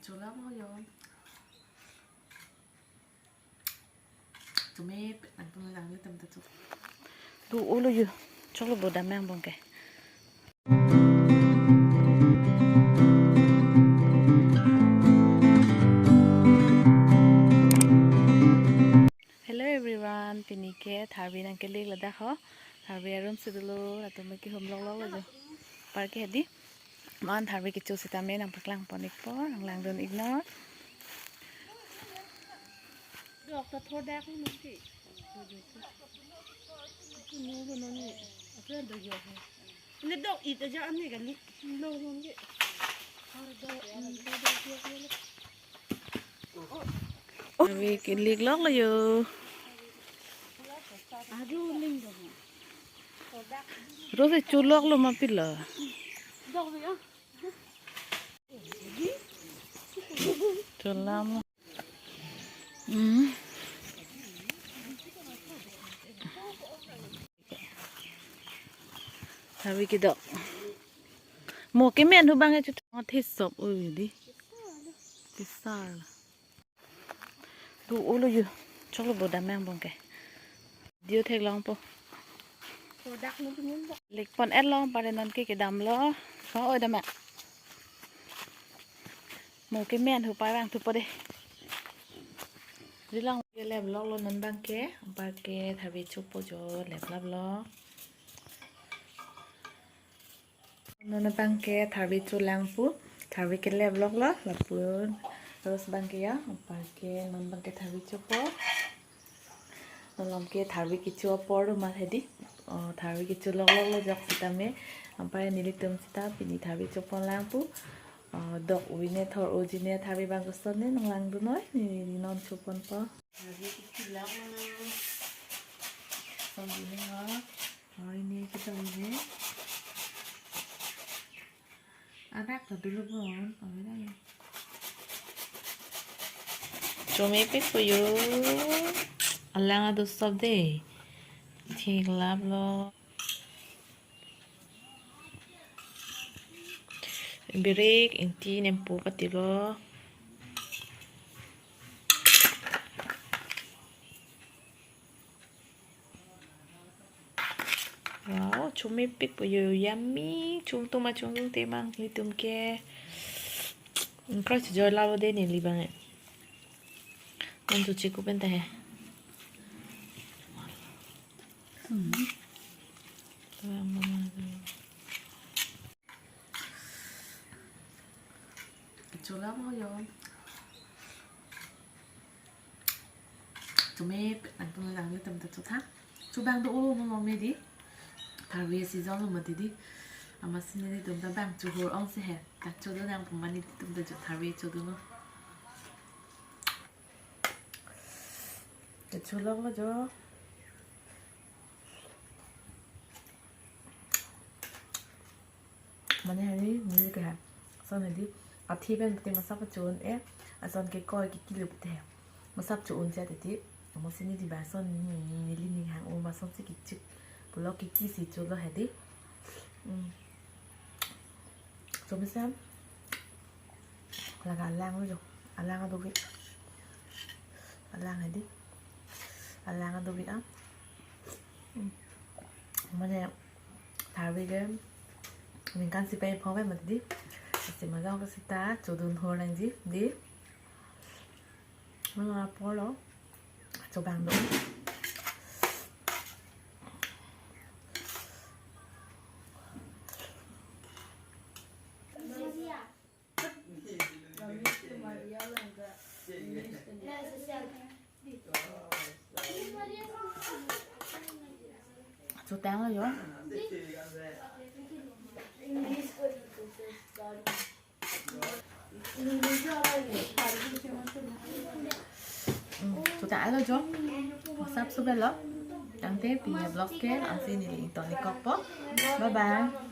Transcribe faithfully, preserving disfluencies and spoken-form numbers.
Chola mo yo. Chomepik nangtum lang ni tem ta chu. Tu ulu yu. Choklo bo dam yang bong ke. Hello everyone, pini ke tharve nangkelik ladak ho. Tharve arum si dolo, latum ke humlok lok lo jo. Anpar ke hedi. Mo-an tharve kecho sitame nangpaklang pon ikpo, nanglangdun iknon. Dok ta thordak ni mesti. Ini lo noni. Apa yang do yo? Ini dok it aja ani kali. Lo noni. Har do, hmm, do do yo yo. Tharve kelik lok lo yo. Aduh, ling dong. Rose cholok lo ma pilo. Dok ya. Cholam. Hmm. Tharve kedok. Mo kemen hu bang e chu this sop ui di. Pisar. Tu ulu yu. Choklo bo dam yang bong ke. Video theklong po. Lik pon et long pare non ke kedam lo. Ho oi dam ya. Mo kemen hu pavang thupo de. Di long kelep lok lo non bang ke. Anpar ke tharve chopo jo lep lap lo. Non bang ke tharve cholang pu, tharve kelep lok lo, lapu Rose bang ke ya, anpar ke non bang ke tharve chopo. Non along ke tharve kecho apor do ma hedi. O, tharve kecho lok lok lo jok sitame, anpar nelitum sita pini tharve chopon lang pu. O, dok ui ne thor uji ne tharve bang koson ne nanglangdun noi, ne non chopon po. Tharve kecho lok lo. Son di ne ho. Oi, ne kita ini. Adak ta dulu bon. Oi, dah ya. Chomepik po yo. Alang adu sop de. Theklap lo. Birik, ingti, nempo patilo. Wow, chomepik po yo, yummy. Chomtum ma chomtum te mang nelitum ke. Kro chojoi lalo de neli bang e. Nangtum chikuk pen ta he. Hmm. Chola mo yo. Chomepik nangtum lang ni tem ta chotha. Chobang do o mo mo me di. Tharve season lo mati di. Amatsi nelitum ta bang chohor ong si he. Ta chodo nang pu ma nelitum ta jo tharve chodo no. Kecho lok lo jo. Mane hari neli ke ha. Son hedi. Athi pen pute masap cho-un e. Ason ke koi ke kilo pute. Masap cho-un si ati ti. Amatsi neli ba son ni neli ni hang o ma son si kichik. Pulo ke kisi cholo hedi. Hmm. Chomesam. Laga alang lo jo. Alang adovik. Alang hedi. Alang adovik ah. Hmm. Mane tharve ke ningkan si pen phong pen mati di. Si majong ke sita chodun hor nangji di. Mane apor lo. Chobang do. Chotang lo jo. Hmm, chotang lo jo. Sap sudah lo. Tangte pini vlog ke, ansi neli ington ikpo. Bye bye.